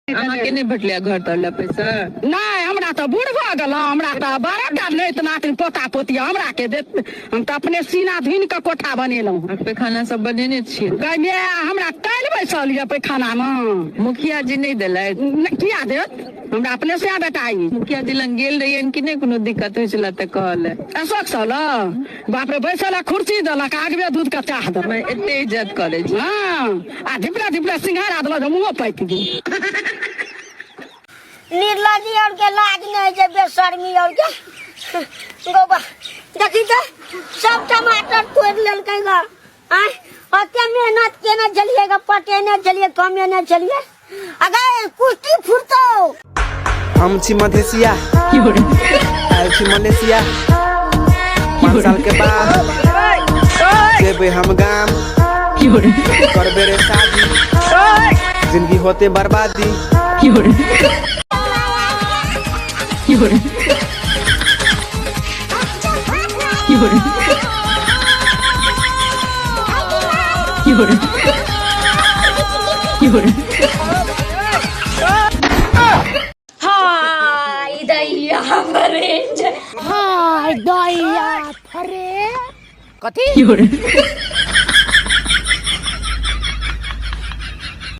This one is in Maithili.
अहाँके नहि भेटलै घर तर लए पैसा? नहि, हमरा तऽ बूढ़ भऽ गेलहुँ, हमरा तऽ 12 टा नाति नातिन पोता पोती, हमरा के देत? हम तऽ अपने सीना धुनि कऽ कोठा बनेलहुँ। पैखाना सब बनेने छियै? गै माय, हमरा काल्हि बैसल यऽ पैखानामे। मुखिया जी नहि देलथि? किया देत हमरा? अपने से बेटा ई। मुखिया जी लग गेल रहियनि कि नहि, कोनो दिक्कत होइ छलै तऽ कहल? अशोक सर लग, बाप रे, बैसल कुर्सी देलक, आगवे दूध के चाह देलक। एते इज्जत करै छै? हँ, आ धिपले धिपले सिंघाड़ा देलक जे मुँहो पाकि गेल। निर्लजी और के लाज नहीं छै, बेशर्मी और के। गोबा देखी तऽ, सब टमाटर तोड़ि लेलकै ग। आय, ओते मेहनत केने छलियै ग, पटेने छलियै, कमेने छलियै। अगर कुश्ती फुरतौ। हम छी मधेसिया, आयल छी मलेशिया। 5 साल के बाद जेबै हम गाम, करबे रे शादी, जिंदगी होते बर्बादी। 有人，有人，有人，有人。 हाय दैया फ्रेंड, हाय दैया फरे। 有人，